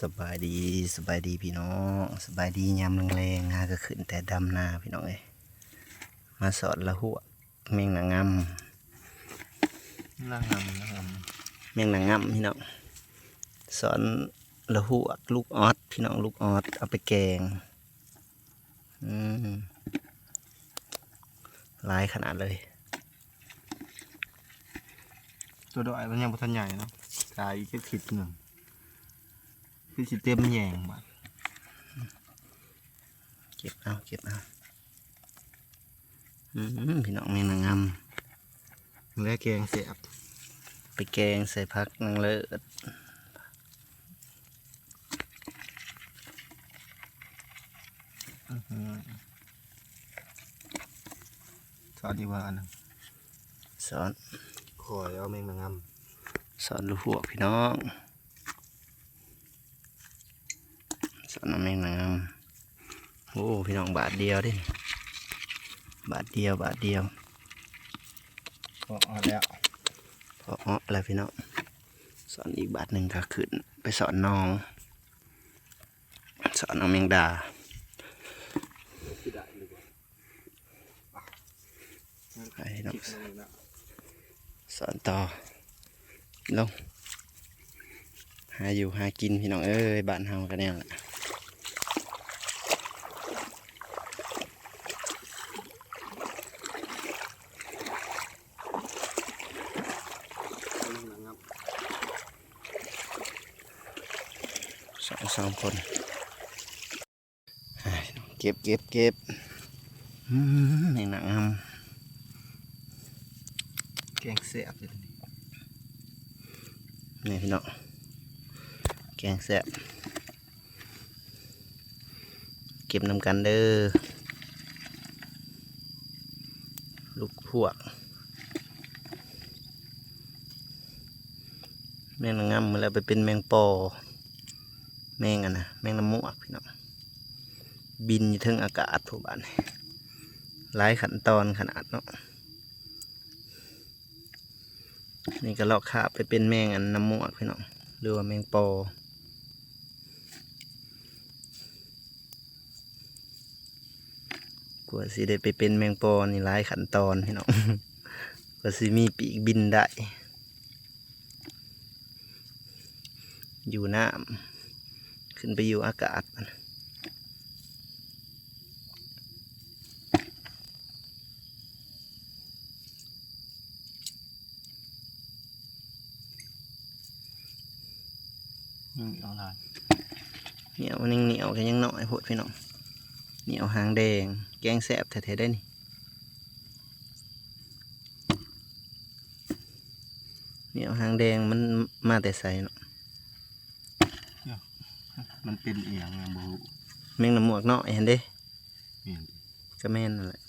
ສະບາຍດີ ສະບາຍດີພີ່ນ້ອງ ສະບາຍດີຍາມແລງໆ ຫາກໍຂຶ້ນແຕ່ດຳນາພີ່ນ້ອງເອີຍ ມາສອນລະຫວກແມງນາງງາມ ນາງງາມ ນາງງາມ ແມງນາງງາມພີ່ນ້ອງ ສອນລະຫວກລູກອອດພີ່ນ້ອງ ລູກອອດເອົາໄປແກງ ອືມ ຫຼາຍຂະໜາດເລີຍ ຕົວນ້ອຍມັນຍັງບໍ່ທັນໃຫຍ່ເນາະ ກາຍອີກຈັກທິດໜຶ່ງ ຄືຊິເຕັມແຍງບາດ ເກັບເອົາ ເກັບເອົາ ອືມ ພີ່ນ້ອງ ແມງນາງງາມ ແລະແກງແຊບ ໄປແກງໃສ່ຜັກນາງເລີດ ອື ສອນອີກວ່າອັນນັ້ນ ສອນ ຂ້ອຍເອົາແມງນາງງາມ ສອນລູກຫວກພີ່ນ້ອງ ສອນເອົາແມງນາງງາມ ໂອ້ ພີ່ນ້ອງ ບາດດຽວເດ້ ບາດດຽວ ບາດດຽວ ພໍອອກແລ້ວ ພໍອອກແລ້ວພີ່ນ້ອງ ສອນອີກບາດໜຶ່ງກໍຂຶ້ນໄປສອນໜອງ ສອນເອົາແມງດາ ໄປເນາະ ສອນຕໍ່ ລົງ ຫາຢູ່ຫາກິນພີ່ນ້ອງເອີຍ ບ້ານເຮົາກໍແນວລະ ສອງ ສາມຄົນ ເກັບ ເກັບ ເກັບ ອືມ ແມງນາງງາມ ແກງແຊບຢູ່ນີ້ ນີ້ພີ່ນ້ອງ ແກງແຊບ ເກັບນຳກັນເດີ ລູກພວກ ແມງນາງງາມ ແລ້ວໄປເປັນແມງປໍ ແມງອັນນະ ແມງນ້ຳໝວກພີ່ນ້ອງ ບິນຢູ່ເທິງອາກາດພຸ້ນບາດນີ້ ຫຼາຍຂັ້ນຕອນຂະໜາດເນາະ ນີ້ກໍລອກຄາບໄປເປັນແມງອັນນ້ຳໝວກພີ່ນ້ອງ ຫຼືວ່າແມງປໍ ກວ່າຊິໄດ້ໄປເປັນແມງປໍນີ້ຫຼາຍຂັ້ນຕອນພີ່ນ້ອງ ກວ່າຊິມີປີກບິນໄດ້ ຢູ່ນ້ຳ ຂຶ້ນໄປຢູ່ອາກາດ ຍັງໜຽວຫຼາຍ ໜຽວ ຍັງໜຽວ ກໍຍັງນ້ອຍໂພດພີ່ນ້ອງ ໜຽວຫາງແດງ ແກງແຊບແທ້ໆ ໄດ໋ນີ້ ໜຽວຫາງແດງ ມັນມາແຕ່ໃສເນາະ ມັນເປັນອີ່ຫຍັງຍັງບໍ່ຮູ້ ແມງນ້ຳໝວກນ້ອຍຫັ້ນເດ້ ແມ່ນ ກໍແມ່ນນັ້ນແຫຼະ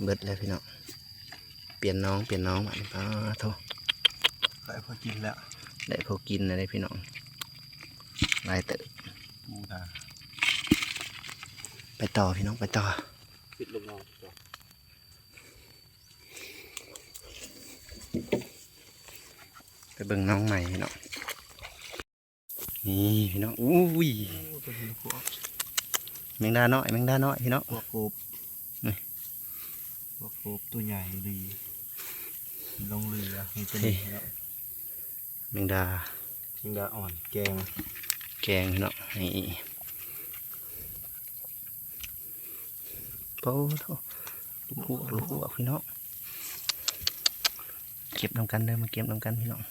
ເບິດແລ້ວພີ່ນ້ອງ ປ່ຽນໜອງ ປ່ຽນໜອງບາດນີ້ ປາໂທ້ ໄດ້ພໍກິນແລ້ວ ໄດ້ພໍກິນແລ້ວເດ້ພີ່ນ້ອງ ຫຼາຍເຕີບ ປູນາ ໄປຕໍ່ພີ່ນ້ອງ ໄປຕໍ່ ປິດລົງໜອງ ໄປເບິ່ງໜອງໃໝ່ພີ່ນ້ອງ ນີ້ພີ່ນ້ອງ ໂອ້ຍ ໂອ້ ໂຕນີ້ພວກ ແມງດານ້ອຍ ແມງດານ້ອຍພີ່ນ້ອງ ພວກກົບ ນີ້ ພວກກົບຕົວໃຫຍ່ດີ ລົງເຮືອ ນີ້ຕົວນີ້ພີ່ນ້ອງ ແມງດາ ແມງດາອ່ອນ ແກງ ແກງພີ່ນ້ອງ ນີ້ ໂອ້ໂທ້ ລູກຫວກ ລູກຫວກພີ່ນ້ອງ ເກັບນຳກັນເດີ ມາເກັບນຳກັນພີ່ນ້ອງ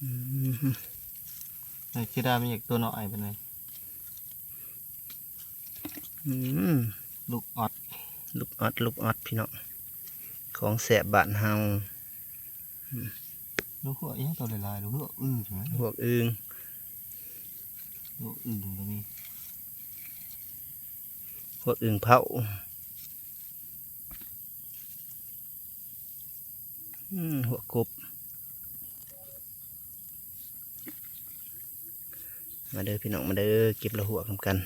ອືມ ໄອ້ເສຍດາຍມັນຢາກຕົວນ້ອຍປານໃດ ອືມ ລູກອອດ ລູກອອດ ລູກອອດພີ່ນ້ອງ ຂອງແຊບບ້ານເຮົາ ອືມ ລູກຫວກອີ່ຫຍັງໂຕຫຼາຍໆ ລູກຫວກອຶ່ງ ຫວກອຶ່ງ ຫວກອຶ່ງກໍມີ ຫວກອຶ່ງເຜົາ ອືມ ຫວກກົບ ມາເດີພີ່ນ້ອງ ມາເດີ ເກັບລະຫວກນຳກັນ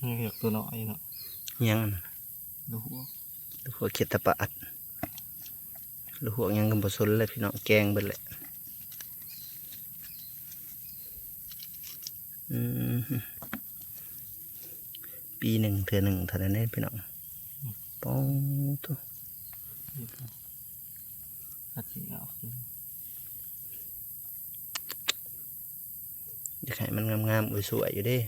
ຍັງຢາກຕົວນ້ອຍເນາະ ຍັງ ລູກຫົວ ລູກຫົວເຂດຕະປາດ ລູກຫົວຫຍັງກໍບໍ່ສົນແຫຼະພີ່ນ້ອງ ແກງເບິດແຫຼະ. ອືມ ປີໜຶ່ງເທື່ອໜຶ່ງເທົ່ານັ້ນເດ້ພີ່ນ້ອງ. ປາໂທ້ ຢາກໃຫ້ມັນງາມໆ ອວຍສວຍຢູ່ເດ້.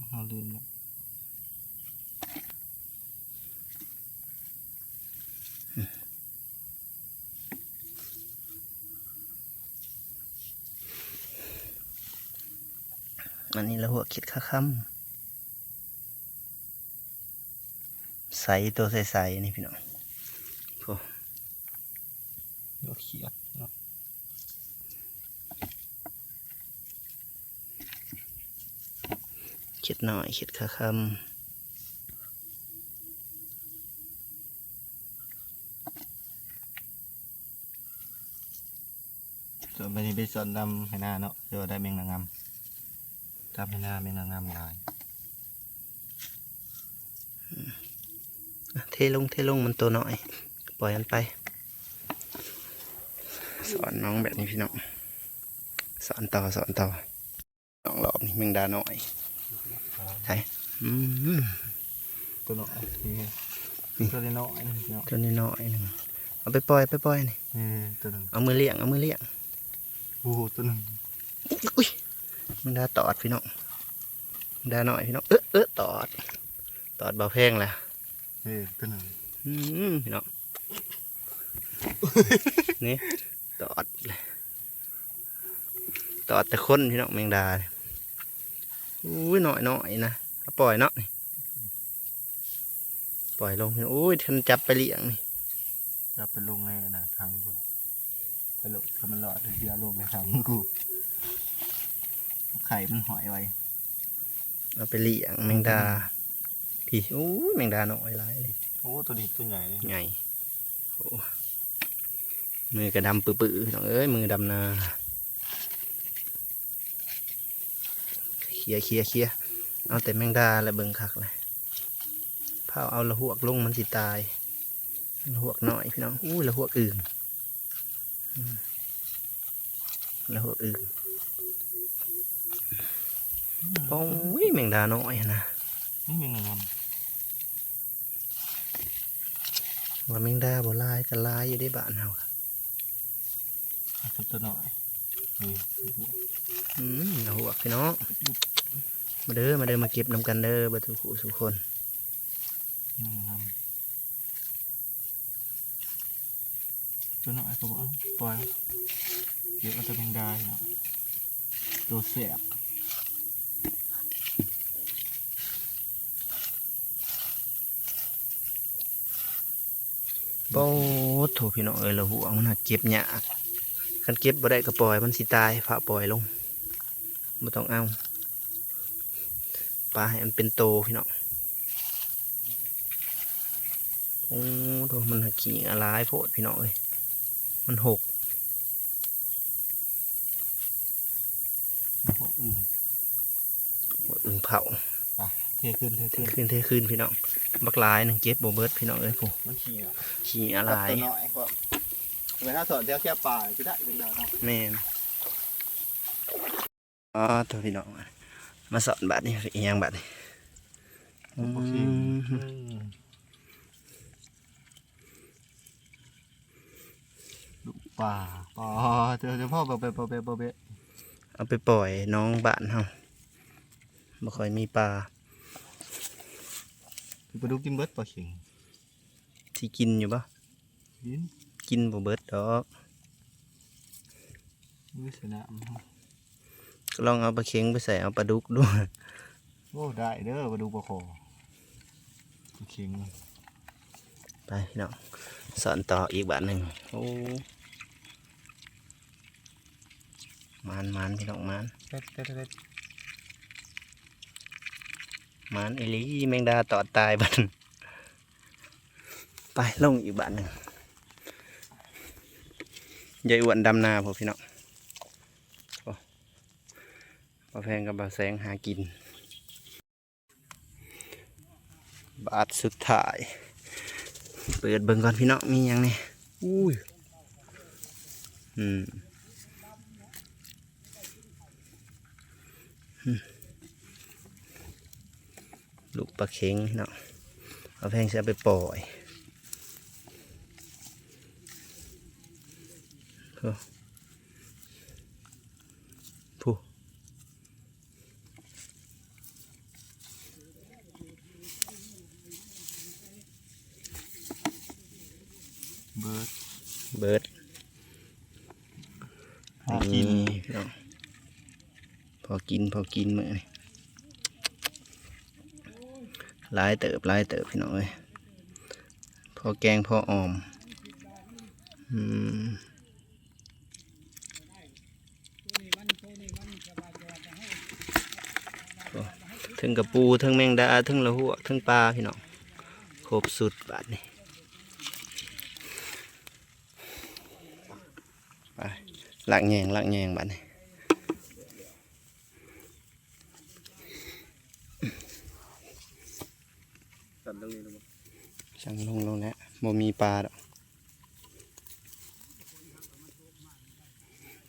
ເຮົາລືມແລ້ວ. ອັນນີ້ລະຫົວເຂດຂາຄຳ ໃສ ໂຕໃສໆ ນີ້ພີ່ນ້ອງ. ໂອ້ ດອກຂຽດເນາະ ເຂດນ້ອຍ ເຂດຂາຄຳ. ສ່ວນໄປນີ້ໄປສອນດຳໄຮ່ນາເນາະ ຖືວ່າໄດ້ແມງນາງາມ ດຳໄຮ່ນາແມງນາງາມຫຼາຍ. ເທລົງ ເທລົງ ມັນໂຕນ້ອຍ ປ່ອຍມັນໄປ. ສອນນ້ອງແບບນີ້ພີ່ນ້ອງ ສອນຕໍ່ ສອນຕໍ່. ນ້ອງລອບນີ້ແມງດານ້ອຍ ໃສ ອືມ ໂຕນ້ອຍ ນີ້ ນີ້ ໂຕນ້ອຍໆ ໜຶ່ງພີ່ນ້ອງ ໂຕນ້ອຍໆ ໜຶ່ງ. ເອົາໄປປ່ອຍ ໄປປ່ອຍນີ້ ນີ້ ນີ້ ໂຕໜຶ່ງ ເອົາມືລ້ຽງ ເອົາມືລ້ຽງ. ໂອ້ ໂຕໜຶ່ງ ອຸ້ຍ ແມງດາຕອດພີ່ນ້ອງ ແມງດານ້ອຍພີ່ນ້ອງ. ເອີ ເອີ ຕອດ ຕອດບໍ່ແພງລະ ນີ້ ໂຕໜຶ່ງ ອືມ ພີ່ນ້ອງ ນີ້ ຕອດ ຕອດແຕ່ຄົນພີ່ນ້ອງ ແມງດາ. ໂອ້ຍ ນ້ອຍໆ ນະ ເອົາປ່ອຍເນາະ ນີ້ ປ່ອຍລົງ. ໂອ້ຍ ຄັນຈັບໄປລ້ຽງນີ້ ຈັບໄປລົງໃນອັນນະຖັງພຸ້ນ ໄປໂລດ ຄັນມັນລອດ ເອົາລົງໃນຖັງກູ ໄຂ່ມັນຫອຍໄວ້ ເອົາໄປລ້ຽງແມງດາ. ພີ້ ໂອ້ຍ ແມງດານ້ອຍຫຼາຍເລີຍ. ໂອ້ ໂຕນີ້ໂຕໃຫຍ່ເດ້ ໃຫຍ່. ໂອ້ ມືກະດຳປຶໆ ພີ່ນ້ອງເອີຍ ມືດຳນາ. ເຄຍ ເຄຍ ເຄຍ ເອົາແຕ່ແມງດາລະ ເບິ່ງຄັກລະ ພ້າວເອົາລະຫວກລົງ ມັນຊິຕາຍ. ລະຫວກນ້ອຍພີ່ນ້ອງ ອູ້ຍ ລະຫວກອຶ່ງ ອືມ ລະຫວກອຶ່ງ. ອືມ ໂອ້ຍ ແມງດານ້ອຍຫັ້ນນະ ນີ້ແມງດາງາມ. ວ່າແມງດາບໍ່ຫຼາຍກໍຫຼາຍຢູ່ເດ້ບ້ານເຮົາ ເອົາໂຕນ້ອຍ. ນີ້ ອືມ ລະຫວກພີ່ນ້ອງ ມາເດີ ມາເດີ ມາເກັບນຳກັນເດີ ເບິດທຸກຜູ້ສູ່ຄົນ. ນີ້ງາມ ໂຕນ້ອຍກໍບໍ່ເອົາ ປ່ອຍ ເກັບເອົາແຕ່ແມງດາເນາະ ໂຕແຊບ. ໂອ້ໂທ້ ພີ່ນ້ອງເອີຍ ລະຫວກມັນຫາເກັບຍາກ ຄັນເກັບບໍ່ໄດ້ກໍປ່ອຍ ມັນຊິຕາຍ ພາປ່ອຍລົງ ບໍ່ຕ້ອງເອົາ ປາໃຫ້ມັນເປັນໂຕພີ່ນ້ອງ. ໂອ້ໂທ້ ມັນຫາຂີ້ຫຍ້າຫຼາຍໂພດພີ່ນ້ອງເອີຍ ມັນຫົກ. ພວກອຶ່ງ ພວກອຶ່ງເຜົາ ໄປ ເທຂຶ້ນ ເທຂຶ້ນ ເທຂຶ້ນ ເທຂຶ້ນພີ່ນ້ອງ. ບັກຫຼາຍໜຶ່ງເກັບບໍ່ເບິດພີ່ນ້ອງເອີຍ ຜູ້ ມັນຂີ້ຫຍ້າ ຂີ້ຫຍ້າຫຼາຍ ໂຕນ້ອຍພວກ ເວລາສອນແຖວແຄມປ່າຊິໄດ້ເປັນດາວເນາະ. ແມ່ນ. ອໍ ໂທ້ ພີ່ນ້ອງ ມາສອນບາດນີ້ ອີຫຍັງບາດນີ້ ອືມ ລູກປາ ປາ ເຈົ້າ ເຈົ້າພໍ່ ບໍ່ແບະ ບໍ່ແບະ ບໍ່ແບະ ເອົາໄປປ່ອຍໜອງບ້ານເຮົາ ບໍ່ຄ່ອຍມີປາ. ຄືປາດຸກກິນເບິດ ປາເຂັງ ຊິກິນຢູ່ບໍ່? ກິນ ກິນບໍ່ເບິດດອກ ມື້ຊະນະ ກໍລອງເອົາປາເຂັງໄປໃສ່ເອົາປາດຸກດູ. ໂອ້ ໄດ້ເດີ ປາດຸກປາຄໍ ປາເຂັງ. ໄປພີ່ນ້ອງ ສອນຕໍ່ອີກບາດໜຶ່ງ. ໂອ້ ໝານ ໝານ ພີ່ນ້ອງ ໝານ ເຮັດ ເຮັດ ເຮັດ ໝານອີ່ຫຼີ ແມງດາຕອດຕາຍບັດ. ໄປ ລົງອີກບາດໜຶ່ງ ຍາຍອ້ວນດຳນາພຸ້ນພີ່ນ້ອງ. ໂອ້ บ่าวแพงกับบ่าวแสงหากิน บาทสุดท้าย เปิดเบิ่งก่อนพี่น้อง มีหยังแหน่ อุ้ย อืม อืม ลูกปลาเข็งพี่น้อง บ่าวแพงสิเอาไปปล่อย โอ้ ผู้ เบิด เบิด พอกิน นี่พี่น้อง พอกิน พอกินมื้อนี้ หลายเติบ หลายเติบพี่น้องเอ้ย พอแกง พออ่อม อืม โอ้ เทิงกะปู เทิงแมงดา เทิงละหวก เทิงปลาพี่น้อง ครบสุดบาดนี้ ไป ลากแยง ลากแยงบาดนี้ สั่นลงนี่แล้วบ่ สั่นลง ลงแล้ว บ่มีปลาดอก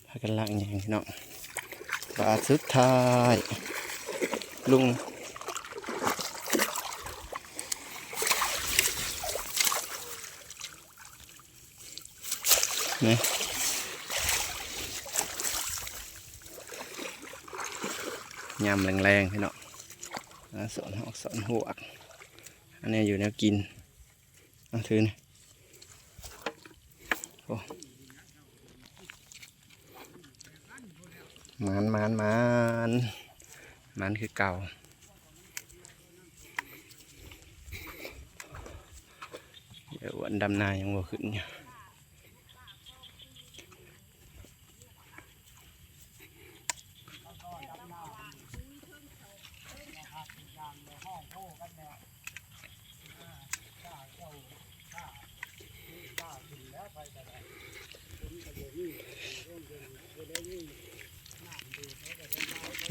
พากันลากแยงพี่น้อง บาทสุดท้าย ลุง นี่ ยามแลงๆ พี่น้อง หาสอนหอกสอนหวก อันนี้อยู่แนวกิน เอาถือนี่ โอ้ หมาน หมาน หมาน หมานคือเก่า เดี๋ยวอ้วนดำนายังบ่ขึ้นอยู่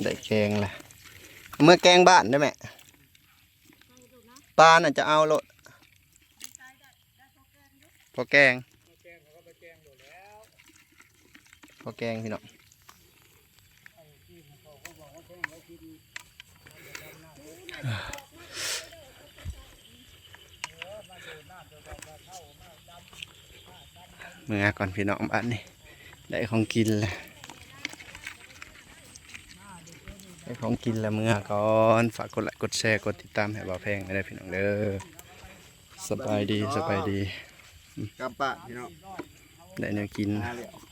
ได้แกงละ เมือแกงบ้านได้แม่ ปลาน่ะจะเอาโลด พอแกง พอแกงพี่น้อง เมือก่อนพี่น้อง บาดนี้ ได้ของกินแล้ว ได้ของกินแล้ว เมือก่อน ฝากกดไลค์ กดแชร์ กดติดตามให้บ่าวแพงเด้อพี่น้องเด้อ สบายดี สบายดี กลับบ้านพี่น้อง ได้แนวกิน มาแล้ว